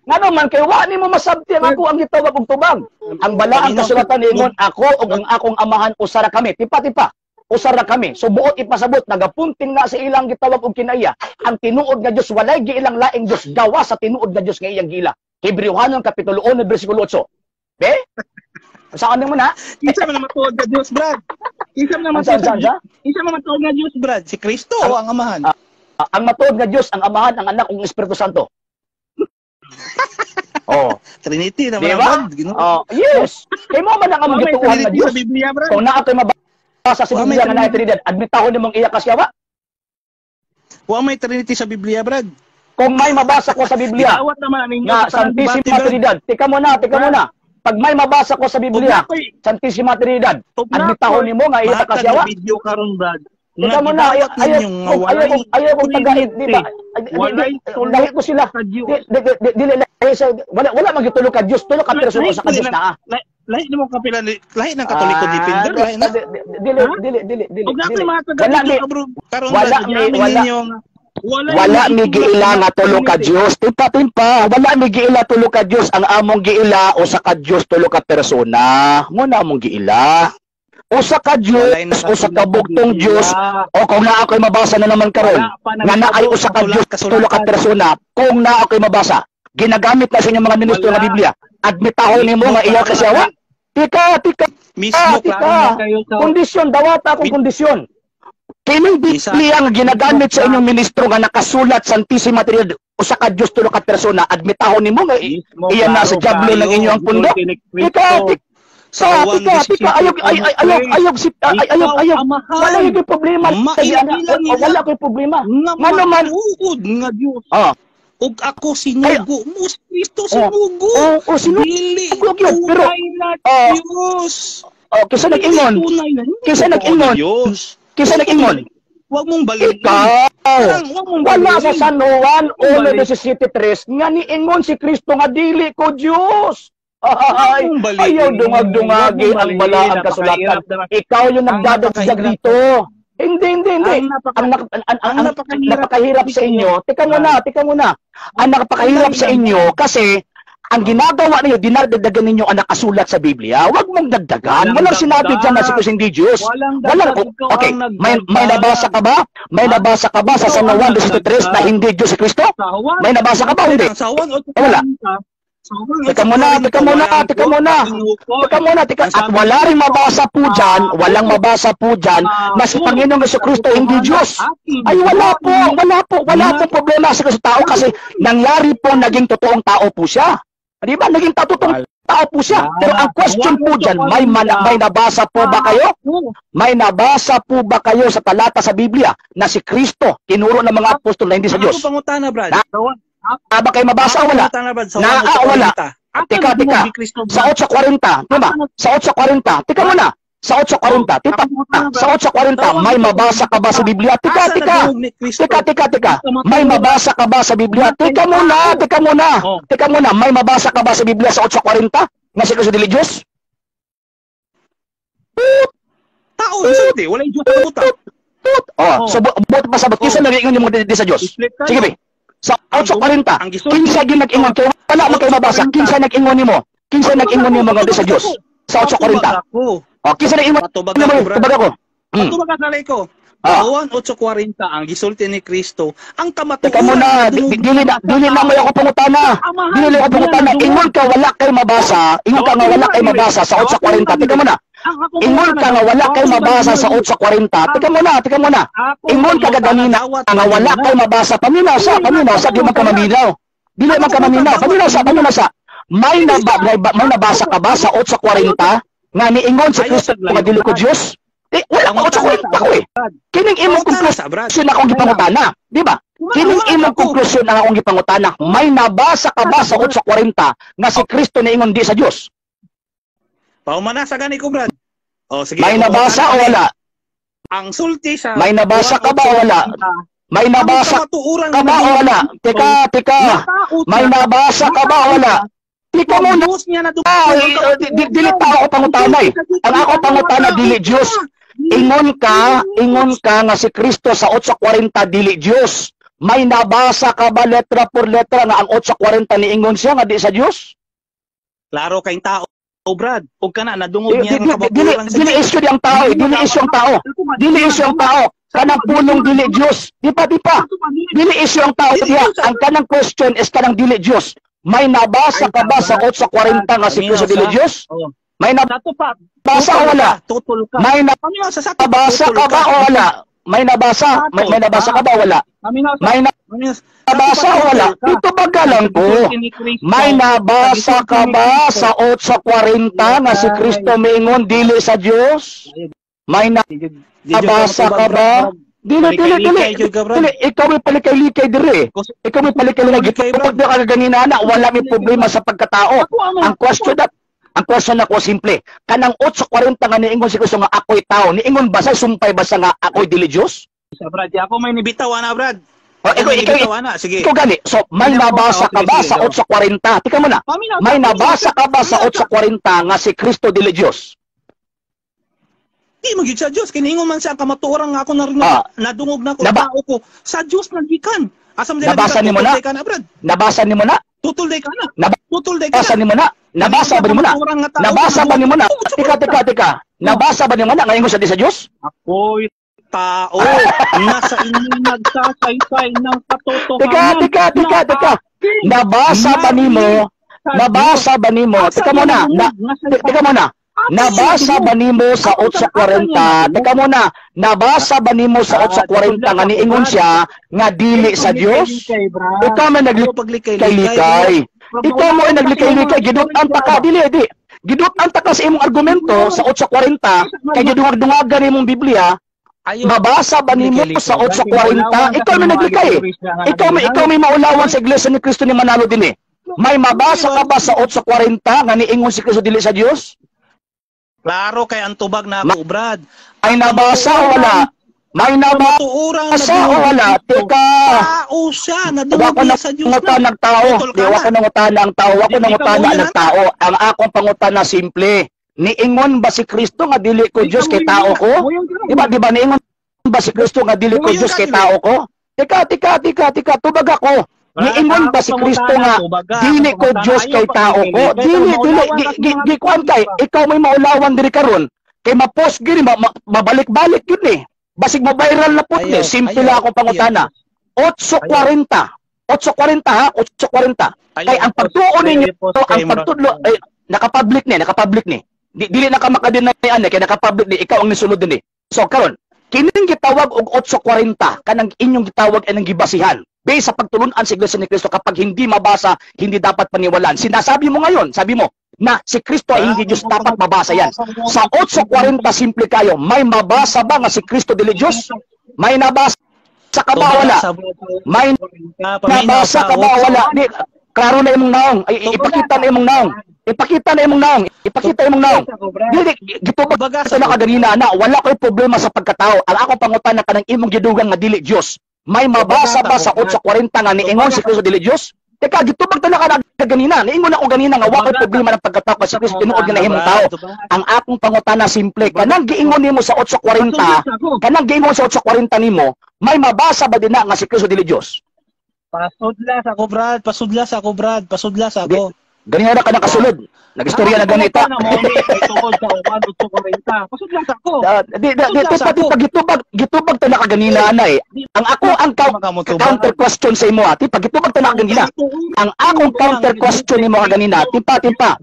Ngano man kay wa nimo masabti ang ako ang gitawag og tubag. Ang balaang Malinaw kasulatan niingon ako ug ang akong Amahan usara kami. Tipa, tipa. Usara kami. So buot ipasabot nagapunting na sa ilang gitawag og kinaiya. Ang tinuod nga Dios walay giilang laing Dios gawa sa tinuod nga Dios nga iyang giila. Hebreohanon kapitulo 1 bersikulo 8. Be? Saan mo na? Kinsa man ang matuod nga Dios, Brad? Kinsa man ang Unsa, matuod unsa, unsa? Kinsa man matuod nga Dios, Brad? Si Kristo o ang Amahan? Ang matuod nga Dios ang Amahan, ang Anak ug ang Espiritu Santo. Oh, Trinity naman di ang ba? Brad. Ginoo. Oh, yes. Kay mo man ang among Wa may gituohan nga Trinity Dios. sa Biblia, Brad. Kung naa kay mabasa sa Wa may Biblia nga naay Trinity. Trinidad, admitahon nimong iya kasyawa. Wa may Trinity sa Biblia, Brad. Kung may mabasa ko sa Biblia Gidawat naman ninyo nga sa tanang debate, Santissima Brad. Trinidad, tika mo na, tika mo na. Pag may mabasa ko sa Biblia, Santissima Trinidad, admitahon nimo nga iya ka siyawa. Video karon, Brad. Ikaw mo na, ayaw kong tagaid, di ba? Lahi ko sila. Dili wala wala magitulo ka Dios, tulo ka persona sa ka Dios na. Lahi nimo kapila, lahi ng Katoliko defender, lahi na. Dili dili dili dili. Og nakoy mga taga karon, wala wala wala mi giila nga tulo ka Dios. Timpa timpa, wala mi giila tulo ka Dios. Ang among giila usa ka Dios, tulo ka persona. Mo na among giila. Usa ka Dios, usa ka bugtong Dios. O kung naa ako'y mabasa na naman karon, nga naay usa ka Dios, tulo ka persona, kung naa ako'y mabasa, ginagamit na sa inyong mga ministro ng Biblia, admitahon nimo nga iya ka siyawa. Tika, tika, mismo tika. Kondisyon, dawata akong kondisyon. Kining Biblia nga ginagamit sa inyong ministro nga nakasulat Santissima Trinidad, usa ka Dios, tulo ka persona, admitahon nimo nga iya na sa diablo ng inyong pundo. Tika, tika. Sa tika, tika, ayog, ayog, ayog, ayog, ayog. Wala yung problema. Wala ko'y problema. Ngano man nga Dios. Og ako sinugo mo si Kristo, sinugo. O sinugo gyud, pero Dios. Kinsa nag-ingon? Kinsa nag-ingon? Kinsa nag-ingon? Wag mong baliin. Ikaw. Wala sa San Juan 1:17 nga niingon si Kristo nga dili ko Dios. Ay, ayaw dungag-dungagi ang balaang kasulatan. Ikaw yung nagdadagdag dito. Hindi, hindi, hindi. Ang napakahirap sa inyo. Teka muna, teka muna. Ang napakahirap sa inyo kasi ang ginagawa ninyo, dinadagdagan ninyo ang nakasulat sa Biblia. Huwag mong dagdagan. Walang sinabi dyan na si Kristo hindi Diyos. Walang, okay, may nabasa ka ba? May nabasa ka ba sa San Juan 1:17 na hindi Diyos si Kristo? May nabasa ka ba? Hindi. Wala. Teka muna, teka muna, teka muna. Teka muna, teka. At wala rin mabasa po dyan, walang mabasa po dyan na si Panginoong Jesucristo hindi Diyos. Ay wala po, wala po, wala pong problema sa tao kasi nangyari po naging totoong tao po siya. Di ba? Naging totoong tao po siya. Pero ang question po dyan, may nabasa po ba kayo? May nabasa po ba kayo sa talata sa Biblia na si Kristo tinuro ng mga apostol na hindi sa Diyos? Ako pangutana, Brad. Ba kayo mabasa o wala? Na wala. Teka, teka. Sa 8:40, diba? Sa 8:40. Teka muna. Sa 8:40, teka. Sa 8:40, may mabasa ka ba sa Biblia? Teka, teka. Teka, teka, teka. May mabasa ka ba sa Biblia? Teka muna, teka muna. Teka muna, may mabasa ka ba sa Biblia sa 8:40 na si Kristo dili Diyos? Tao, hindi. Walay Diyos sa buta. Oh, so buot pa sabot. Kinsa nag-ingon yung mga di sa Diyos? Sige, be. Sa 8:40, kinsa nag-ingon kay wala mo kay mabasa, kinsa nag-ingon nimo? Kinsa nag-ingon nimo nga di sa Dios? Sa 8:40. Oh, kinsa nag-ingon nimo? Tubag ako. Tubag ka ko. Juan 8:40 ang gisulti ni Kristo, ang kamatuoran. Teka muna, dili na mo ako pangutana. Dili na ako pangutana. Ingon ka wala kay mabasa, ingon ka nga wala kay mabasa sa 8:40. Teka muna. Ingon ka nga wala kay mabasa sa 8:40. Teka muna, teka muna. Ingon ka gaganina nga wala kay mabasa. Paminaw sa, paminaw sa, di man ka maminaw. Dili man ka maminaw. Paminaw sa, paminaw sa. May nabasa ka ba sa 8:40 nga niingon si Kristo nga dili ko Dios? Eh, wala pa 8:40 ko eh. Kining imong konklusyon akong gipangutana, di ba? Kining imong konklusyon ang akong gipangutana. May nabasa ka ba sa 8:40 nga si Kristo niingon di sa Dios? Paumana sa gani ko, Brad. Oh, sige. May nabasa o wala? Ang sulti sa May nabasa ka ba o wala? May nabasa ka ba o wala? Teka, teka. May nabasa ka ba o wala? Teka muna. Dili pa ako pangutana eh. Ang ako pangutana dili Diyos. Ingon ka nga si Kristo sa 8:40 dili Diyos. May nabasa ka ba letra por letra nga ang 8:40 niingon siya nga di sa Diyos? Klaro kayong tao. Oh, Brad, og kana nadungog niya ang kabaturan sa dili issue ang tao, dili issue ang tao. Dili issue ang tao. Kanang pulong dili Dios. Di pa, di pa. Dili issue ang tao diha. Ang kanang question is kanang dili Dios. May nabasa ka ba sa 8:40 nga si Kristo dili Dios? May nabasa o wala? May nabasa ka ba o wala? May nabasa? May nabasa ka ba o wala? May nabasa o wala? Ito ba galang ko? May nabasa ka ba sa 8:40 nga si Kristo miingon dili sa Dios? May nabasa ka ba? Dili, dili, dili. Dili, ikaw may palikay-likay dire. Ikaw may palikay-likay. Gitupag na ka ganina na wala may problema sa pagkatao. Ang question that Ang question nako simple. Kanang 8:40 nga niingon si Kristo nga ako'y tao, niingon ba sa sumpay ba sa nga ako'y dili Dios? Sa Brad, ako may nibitaw ana, Brad. O, ikaw, may ikaw, nibitaw ana, sige. Ikaw gani. So, may nabasa ka ba sa 8:40? Tika mo na. May nabasa ka ba sa 8:40 nga si Kristo dili Dios? Di mo gyud sa Dios, kay niingon man siya ang kamatuoran nga ako narinig, nadungog na ko, tao ko sa Dios nagikan. Asa man Nabasa nimo na? Ka na, Brad. Nabasa nimo na? Tutol day ka na. Tutol day ka Nabasa na. Nimo na? Nabasa ba nimo na? Nabasa ba nimo na? Tika, tika, tika. Nabasa ba nimo na ngayon sa di sa Dios? Ako'y tao nga sa inyo nagsasaysay ng Tika, katotohanan. Tika, tika, tika. Nabasa ba nimo? Nabasa ba nimo? Tika muna. Tika muna. Nabasa ba nimo sa 8:40? Teka muna. Nabasa ba nimo sa 8:40 nga niingon siya nga dili sa Dios? Ikaw man naglikay-likay. Ikaw mo ay naglikay-likay, gidut-an ta ka dili di. Gidut-an ta ka sa imong argumento sa 8:40 kay gidungag-dungagan imong Biblia. Mabasa ba nimo sa 8:40? Ikaw may naglikay. Ikaw may maulawan sa Iglesia ni Cristo ni Manalo din eh. May mabasa ka ba sa 8:40 nga niingon si Kristo dili sa Dios? Klaro kay ang tubag na ako, Brad. May nabasa o wala? May nabasa o wala? Teka. Tao siya, nadungog niya sa Diyos na. Ng tao. Di, wako nangutana ang tao. Wako nangutana ang tao. Ang akong pangutana simple. Niingon ba si Kristo nga dili ko Diyos kay tao ko? Di ba niingon ba si Kristo nga dili ko Diyos kay tao ko? Teka, teka, teka, teka. Tubag ako. Niingon ba si Kristo nga dili ko Diyos kay tao ko? Dili, dili, gikuan kay ikaw may maulawan diri karon kay ma-post gini, mabalik-balik yun eh. Basig ma-viral na po eh. Simple lang akong pangutana. 8:40. 8:40 ha, 8:40. Kay ang pagtuo ninyo, ang pagtudlo ay naka-public ni, naka-public ni. Dili na ka makadeny ani kay naka-public ni, ikaw ang nisulod din eh. So karon, kining gitawag og 8:40 kanang inyong gitawag ay nang gibasihan. Based sa pagtulunan sa Iglesia ni Kristo, kapag hindi mabasa, hindi dapat paniwalaan. Sinasabi mo ngayon, sabi mo, na si Kristo ay hindi Diyos, dapat mabasa yan. Sa 8:40, simple kayo, may mabasa ba nga si Kristo dili Diyos? May nabasa ka ba wala? May nabasa ka ba wala? Di, klaro na imong naong. Ay, ipakita na imong naong. Ipakita na imong naong. Ipakita imong naong. Dili, gitubag sa na kaganina na wala ko'y problema sa pagkatao. Ang ako pangutana kanang imong gidugang nga dili Diyos. May mabasa ba sa 8:40 nga niingon si Kristo dili Diyos? Teka, gitubag ta na ka ganina. Niingon ako ganina nga wa ko'y problema ng pagkatao kasi si Kristo tinuod nga nahimong tao. Ang akong pangutana simple, kanang giingon nimo sa 8:40, kanang giingon sa 8:40 nimo, may mabasa ba dinha nga si Kristo dili Diyos? Pasudlas ako, Brad. Pasudlas ako, Brad. Pasudlas ako. Ganina na ka nakasulod. Nagistorya na ganita. Pasudlas ako. Di, di, di, di, gitubag, gitubag ta na kaganina na eh. Ang ako ang counter question sa imo, tipa, gitubag ta na kaganina. Ang akong counter question nimo kaganina, tipa, tipa.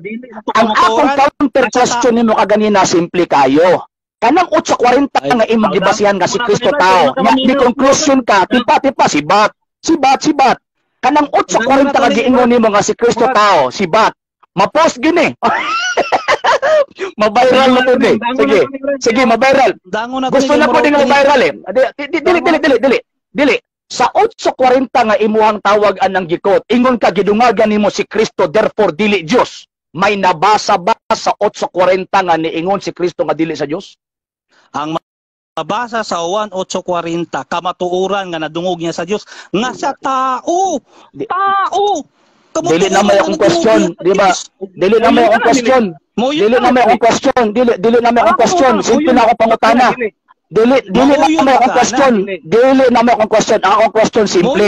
Ang akong counter question nimo kaganina, simple kayo. Kanang 8:40 nga imong gibasihan nga si Kristo tao. Nga ni conclusion ka, tipa, tipa, sibat. Sibat, sibat. Kanang 8:40 nga giingon nimo nga si Kristo tao, sibat. Ma-post gini. Ma-viral na to eh. Sige. Sige, ma-viral. Gusto na po din nga ma-viral eh. Dili, dili, dili, dili. Dili. Sa 8:40 nga imuhang tawag anang gikot, ingon ka gidungagan nimo si Kristo, therefore dili Dios. May nabasa ba sa 8:40 nga niingon si Kristo nga dili sa Dios? Ang mabasa sa 1:8:40, kamatuoran nga nadungog niya sa Dios nga sa tao. Tao. Dili na may akong question, di ba? Dili na may akong question. Dili na may akong question. Dili, dili na may akong question. Simple na ako pangutana. Dili, dili na may akong question. Dili na may akong question. Ang akong question simple.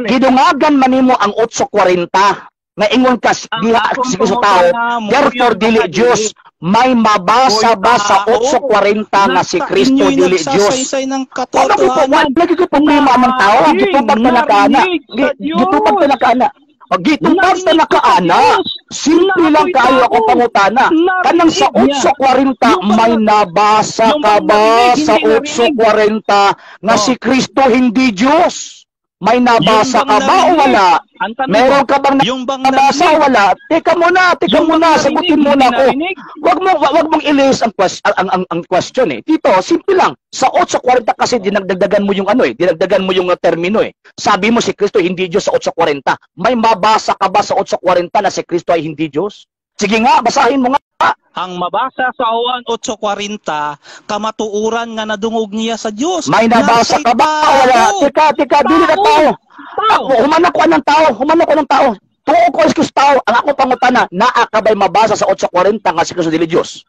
Gidungagan man nimo ang 8:40 nga ingon ka diha si Kristo tao, therefore dili Dios. May mabasa ba sa 8:40 nga si Kristo dili Dios? Wala lagi ko problema ang tao. Gitubag ta na kaana. Gitubag ta na kaana. Gitubag ta na kaana. Simple lang kaayo ako pangutana. Kanang sa 8:40 may nabasa ka ba sa 8:40 nga si Kristo hindi Dios? May nabasa ka ba o wala? Meron ka bang nabasa o wala? Teka muna, sagutin muna ako. Wag mong ilis ang ang question eh. Tito, simple lang. Sa 8:40 kasi dinagdagdagan mo yung ano eh, dinagdagan mo yung termino eh. Sabi mo si Kristo hindi Diyos sa 8:40. May mabasa ka ba sa 8:40 na si Kristo ay hindi Diyos? Sige nga, basahin mo nga. Ang mabasa sa Juan 8:40, kamatuoran nga nadungog niya sa Dios. May nabasa Nasa'y ka ba? Wala. tao. Teka, teka, dili na tao. Tao. Ako, human ako ng tao, human ako ng tao. Tuo ko is tao, ang ako pangutana, naa ka ba'y mabasa sa 8:40 nga si Kristo dili Dios?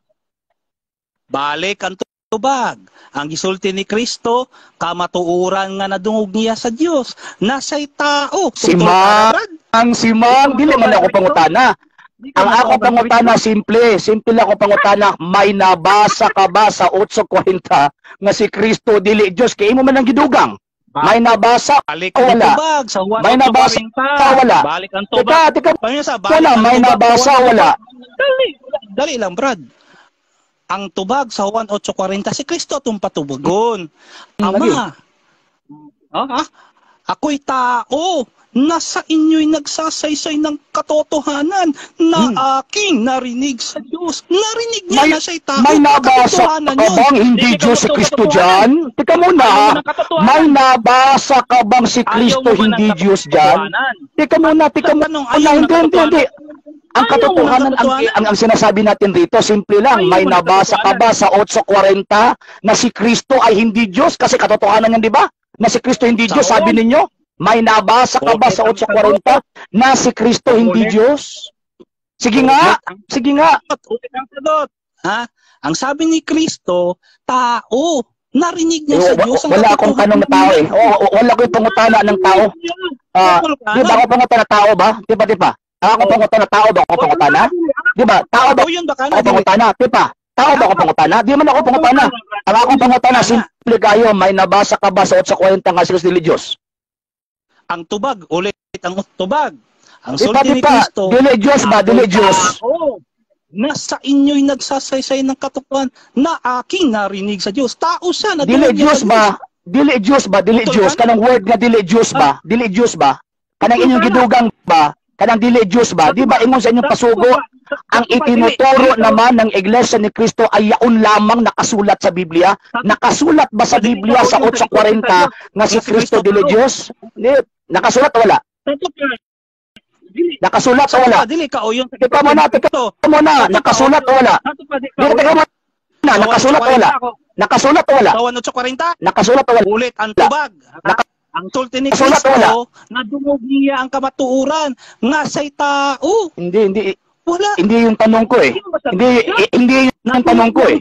Balik ang tubag. Ang gisulti ni Kristo, kamatuoran nga nadungog niya sa Dios. Nasa'y tao. Si Tungtol Ma- ka, Brad. Ang si Mang, dili man ako pangutana. Di ka Ang ako matuoban, pangutana, simple. Simple ako pangutana, may nabasa ka ba sa 8:40 nga si Kristo dili Dios? Kay imo man ang gidugang. May nabasa Balik o ang wala? tubag sa Juan May nabasa 8:40. wala? Balik ang tubag. Teka, teka Pamilya balik muna, ang may tubag sa nabasa Juan wala? Dali, dali lang, Brad. Ang tubag sa Juan 8:40, si Kristo atong patubagon. Lagi. Ama, ah, ako'y tao na sa inyo'y nagsasaysay ng katotohanan na aking narinig sa Diyos. Narinig niya May, na siya'y tao. may nabasa Katotohanan ka yun. bang hindi Hindi ka Diyos si magtuturo Kristo katotohanan. dyan? Teka muna, Ayaw mo ng katotohanan. may nabasa ka bang si Ayaw Kristo mo ba ng hindi Diyos dyan? katotohanan? Teka muna, teka Sa tanong, muna, ayaw mo ng hindi, hindi, hindi. Ang Ayaw mo ng katotohanan, katotohanan. ang sinasabi natin rito, simple lang, Ayaw may mo ng nabasa ka ba sa 8:40 na si Kristo ay hindi Diyos? Kasi katotohanan yan, di ba? Na si Kristo hindi Sa Diyos, sabi Juan. ninyo? May nabasa ka ba Ulit sa ang 8:40 na si Kristo hindi Ulit. Diyos? Sige nga, Ulit ang sige nga. sagot, ulit ang sagot. Ha? Ang sabi ni Kristo, tao. Narinig niya Eh, sa Diyos ang wala akong tanong na tao eh. Oo, wala ko yung pangutana ng tao. Ah, di ba ako pangutana tao ba? Di ba, di ba? Ang ako pangutana tao ba ako pangutana? Di ba? Tao ba O yun ba ka ako pangutana? Di ba? Tao ba ako pangutana? Di man ako pangutana. Ang akong pangutana, simple kayo, may nabasa ka ba sa 8:40 nga si Kristo dili Diyos? Ang tubag, ulit ang tubag. Ang Di ba, sulti di ni ba? Kristo, Dili Diyos ba? Dili Diyos. tao na sa inyo'y nagsasaysay ng katotohanan na aking narinig sa Diyos. Tao siya, Dili nadungog niya Diyos sa ba? Dili Diyos ba? Dili Tungkol Diyos. ka na. Kanang word nga dili Diyos ba? Dili Diyos ba? Kanang Tungkol inyong ka na. gidugang ba? Kanang dili Diyos ba? Di ba ingon sa inyong pasugo, ang itinuturo naman ng Iglesia ni Cristo ay yaon lamang nakasulat sa Biblia? Nakasulat ba sa Biblia sa 8:40 nga si Kristo dili Diyos? Hindi. Nakasulat o wala? Nakasulat o wala? Dili ka o yun. Teka muna, teka muna. Nakasulat o wala? Dili, teka muna. Nakasulat o wala? Nakasulat o wala? Sa 8:40, Nakasulat o wala? ulit ang tubag. Ang sulti ni Nakasulat o wala? Kristo, nadungog niya ang kamatuoran nga sa'y tao. Hindi, hindi. Wala. Hindi yung tanong ko eh. Hindi, hindi yung tanong ko eh.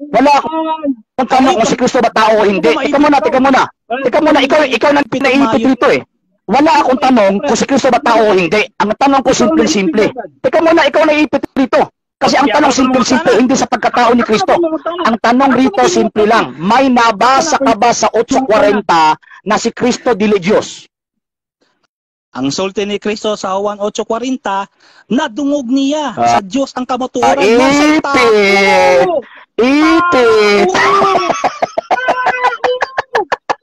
Wala akong tanong kung si Kristo ba tao o hindi. Teka muna, teka muna. Teka muna, ikaw nang pinaipit rito eh. Wala akong tanong kung si Kristo ba tao o hindi. Ang tanong ko simple-simple. Teka muna, ikaw naiipit rito. Kasi ang tanong simple-simple, hindi sa pagkatao ni Kristo. Ang tanong rito simple lang. May nabasa ka ba sa 8:40 na si Kristo dili Diyos? Ang sulti ni Kristo sa Juan 8:40, nadungog niya sa Diyos ang kamatuoran nga sa'y tao. Ipit! Ipit!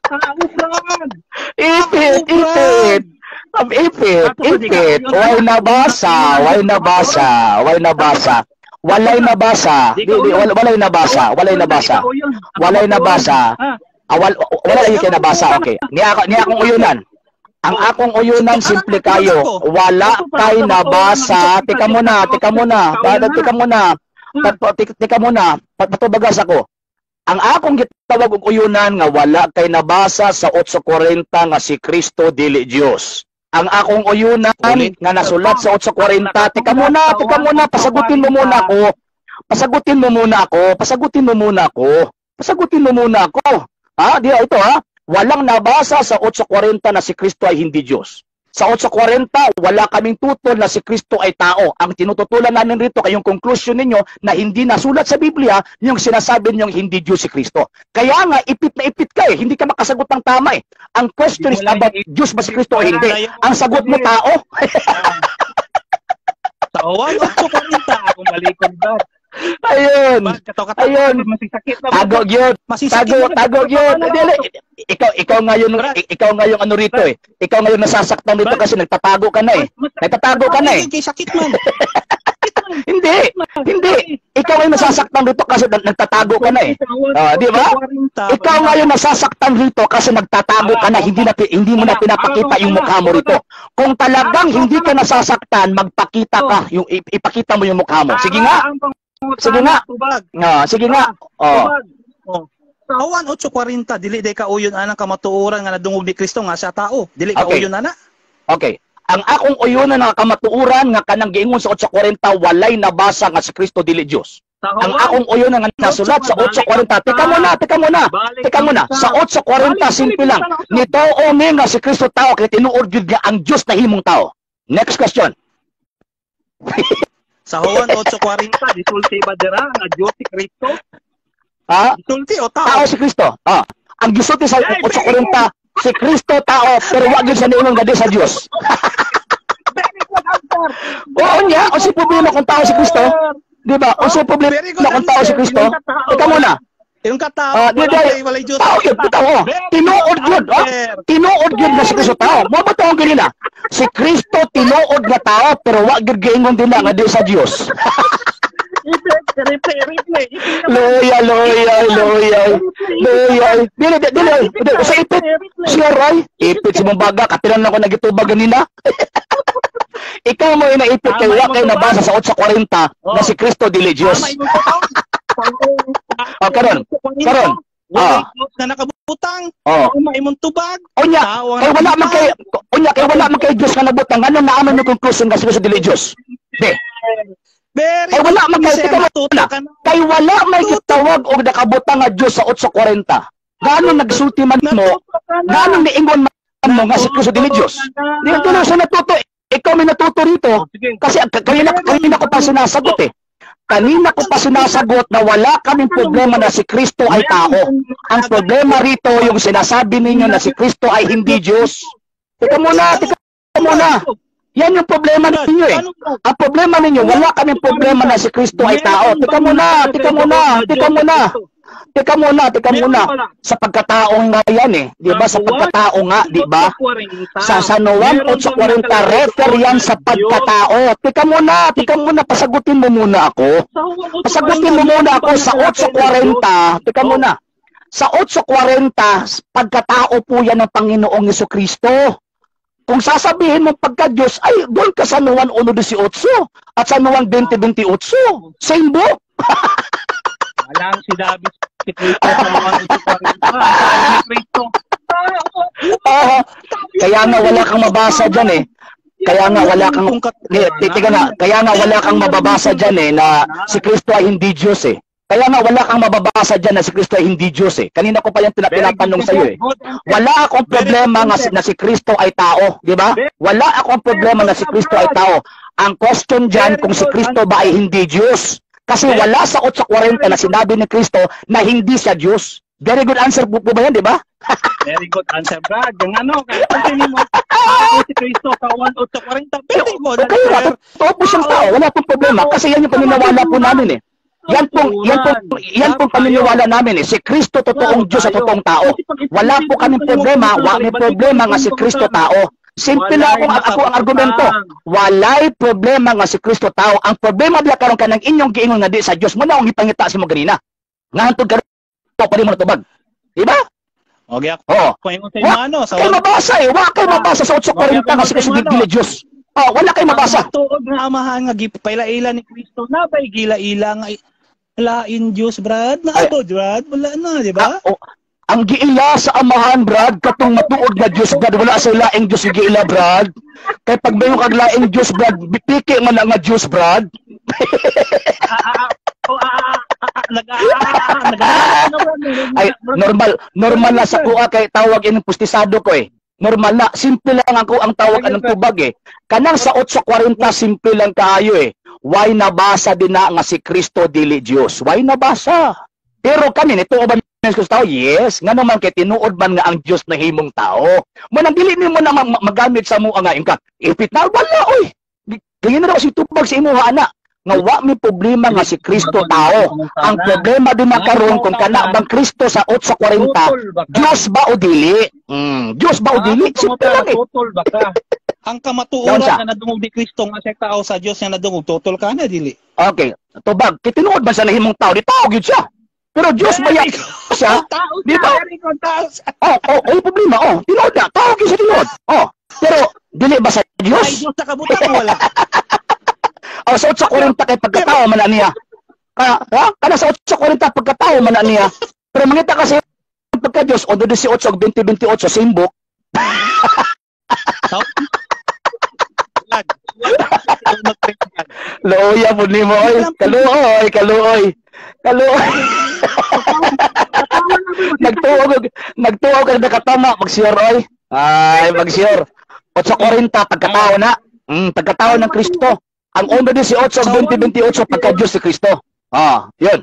Tao, Brad! Ipit! Ipit! Ipit! Ipit! Way nabasa! Way nabasa! Way nabasa! Walay nabasa. Di, di, walay nabasa. Walay nabasa. Walay nabasa. Wala lagi kayo nabasa. Okay. Niya akong uyunan. Ang akong uyunan, simple kayo. Wala kay nabasa. Teka muna, teka muna. Teka muna. Teka muna. Patubagas ako. Ang akong gitawag og uyunan nga wala kay nabasa sa 8:40 nga si Kristo dili Dios. Ang akong uyunan nga nasulat sa 8:40. Teka muna, pasagutin mo muna ako. Pasagutin mo muna ako. Pasagutin mo muna ako. Pasagutin mo muna ako. Ha? Di ito ha. Walang nabasa sa 8:40 na si Kristo ay hindi Diyos. Sa 8:40, wala kaming tutol na si Kristo ay tao. Ang tinututulan namin rito kayong conclusion ninyo na hindi nasulat sa Biblia yung sinasabi ninyong hindi Diyos si Kristo. Kaya nga, ipit na ipit ka eh. Hindi ka makasagot ng tama eh. Ang question is about Diyos ba si Kristo o hindi. Ang sagot mo, tao. Tao, 8:40. Akong balikon ba? Ayun. Ayun. Tago gyud. Tago gyud. Ikaw ngayon, ikaw ngayon ano rito eh. Ikaw ngayon nasasaktan dito kasi nagtatago ka na eh. Nagtatago ka na eh. Sakit man. Hindi. Hindi. Ikaw ngayon nasasaktan dito kasi nagtatago ka na eh. Di ba? Ikaw ngayon nasasaktan rito kasi nagtatago ka na, hindi mo na pinapakita yung mukha mo rito. Kung talagang hindi ka nasasaktan, magpakita ka, yung ipakita mo yung mukha mo. Sige nga. Sige nga. Tubag. Nga, sige nga. Oh. Tubag. Oh. Sa Juan 8:40, dili day kauyon anang kamatuoran nga nadungog ni Kristo nga siya tao. Dili kauyon ana. Okay. Ang akong uyunan nga kamatuoran nga kanang giingon sa 8:40, walay nabasa nga si Kristo dili Dios. Ang akong uyunan nga nasulat sa 8:40. Teka muna, teka muna. Teka muna. Sa 8:40, simple lang. Nitoo mi nga si Kristo tao kay tinuod gyud nga ang Dios nahimong tao. Next question. Sa Juan 8:40, gisulti ba dira nga Dios si Kristo? Ha? Gisulti o tao? Tao si Kristo. Ah. Ang gisulti sa 8:40, si Kristo tao pero wa gyud sa niingon nga di sa Dios. Very good answer. Oo niya, o si problema kung tao si Kristo? Di ba? O si problema kung tao si Kristo? Teka muna. Yung katao, walay Diyos. Tao yun, tao. Tinuod yun. Tinuod yun na si Kristo tao. Mo ba taong ganina? Si Kristo tinuod nga tao, pero wa gyud giingon din na nga di sa Dios. Replay, replay. Loya, loya, loya. Loya. Dili, dili, dili. Sa ipit, siya Roy. Ipit si mong baga, katilan na ko nagitubag ganina. Ikaw mo inaipit kay wa kay nabasa sa 8:40 na si Kristo dili Dios. Oh, karon. Karon. Ah. Na nakabutang. Oh. Imong tubag. Unya, kay wala man kay unya kay wala man kay Dios nga nabutang, nganong naaman mo conclusion nga si Kristo dili Dios? Di. Very kay wala man kay kay wala may gitawag og nakabutang nga Dios sa 8:40. Nganong nagsulti man mo? Nganong niingon man mo nga si Kristo dili Dios? Di tulo sa natuto. Ikaw may natuto rito. Kasi kanina ko pa sinasagot eh. Kanina ko pa sinasagot na wala kaming problema na si Kristo ay tao. Ang problema rito yung sinasabi ninyo na si Kristo ay hindi Diyos. Teka muna, teka muna. Yan yung problema ninyo eh. Ang problema ninyo, wala kaming problema na si Kristo ay tao. Teka muna, teka muna, teka muna. Teka muna, teka muna. Sa pagkatao nga yan eh. Di ba? Sa pagkatao nga, di ba? Sa San Juan 8:40, refer yan sa pagkatao. Teka muna, pasagutin mo muna ako. Pasagutin mo muna ako sa 8:40. Teka muna. Sa 8:40, pagkatao po yan ng Panginoong Jesucristo. Kung sasabihin mo pagka-Diyos, ay doon ka sa San Juan 1:18 at sa San Juan 20:28. Same book. Walang sinabi si Kristo sa Juan 8:40. Kristo. Kaya nga wala kang mabasa dyan eh. Kaya nga wala kang teka na, kaya nga wala kang mababasa dyan eh na si Kristo ay hindi Diyos eh. Kaya nga wala kang mababasa dyan na si Kristo ay hindi Diyos eh. Kanina ko pa yan tinatanong sa iyo eh. Wala akong problema nga na si Kristo ay tao, di ba? Wala akong problema na si Kristo ay tao. Ang question dyan kung si Kristo ba ay hindi Diyos. Kasi wala sa 8:40 na sinabi ni Kristo na hindi siya Diyos. Very good answer po ba yan, di ba? Very good answer, Brad. Yung ano, kaya mo, si Kristo sa 8:40. Very good answer. Okay, totoo po siyang tao. Wala pong problema. Kasi yan yung paniniwala po namin eh. Yan pong paniniwala namin eh. Si Kristo totoong Diyos at totoong tao. Wala po kaming problema. Wala may problema nga si Kristo tao. Simple lang ako ang argumento. Walay problema nga si Kristo tao. Ang problema bila karon kanang inyong giingon nga di sa Dios mo na akong ipangita sa mo ganina. Nga hantod karon pa rin mo natubag. Di ba? Okay ako. Oo. Wa kay mabasa eh. Wa kay mabasa sa 8:40 nga si Kristo dili Dios. Oh, wala kay mabasa. Tuod nga amahan nga gipaila-ila ni Kristo na bay gila-ila nga lain Dios, Brad. Na abo, Brad. Wala na, di ba? Ang giila sa amahan, Brad, katong matuod nga Dios, Brad, wala sa laing Dios giila, Brad. Kay pag mayo kag laing Dios, Brad, piki man nga Dios, Brad. Ay, normal na sa kuha kay tawag ining pustisado ko eh. Normal na, simple lang ako ang tawag anong tubag eh. Kanang sa 8:40 simple lang kaayo eh. Why nabasa din na nga si Kristo dili Dios? Why nabasa? Pero kami nito ba Kristo tao? Yes, nga naman kay tinuod man nga ang Dios na himong tao. Mo nang dili nimo na magamit sa mo nga ingka. Ipit na wala oy. Ganyan na raw si tubag sa imuha ana. Nga wa may problema nga si Kristo tao. Ang problema din na karon kung kana bang Kristo sa 8:40, Dios ba o dili? Dios ba o dili? Simple lang eh. Tutol ba ka? Ang kamatuoran nga nadungog ni Kristo nga siya tao sa Dios nga nadungog, tutol ka na dili. Okay, tubag kay tinuod ba siya nahimong tao? Di tao gyud siya. Pero Diyos ba yan siya? Di ba? Oh, oh, problema. Oh, tinuod na. Tao gyud siya tinuod. Oh, pero dili ba sa Diyos? Ay, Diyos sa kabutang wala. Oh, sa 8:40 kay pagkatao man na niya. Ka, ha? Kana sa 8:40, pagkatao man na niya. Pero mangita kasi pagka Diyos, 1:18 ug 20:28, same book. Brad. Luoya po nimo oy. Kaluoy, kaluoy. Kaluoy. Nagtuo kag nakatama mag-sure oy. Ay, mag-sure. 8:40, pagkatao na. Pagkatao ng Kristo. Ang 1:18 ug 20:28, pagka Diyos si Kristo. Ah, yun.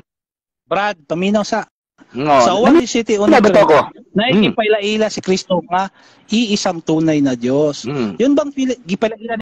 Brad, paminaw sa No. sa 1:17 Ano ba to ko? Na ipailaila si Kristo nga iisang tunay na Dios. Yun bang gipaila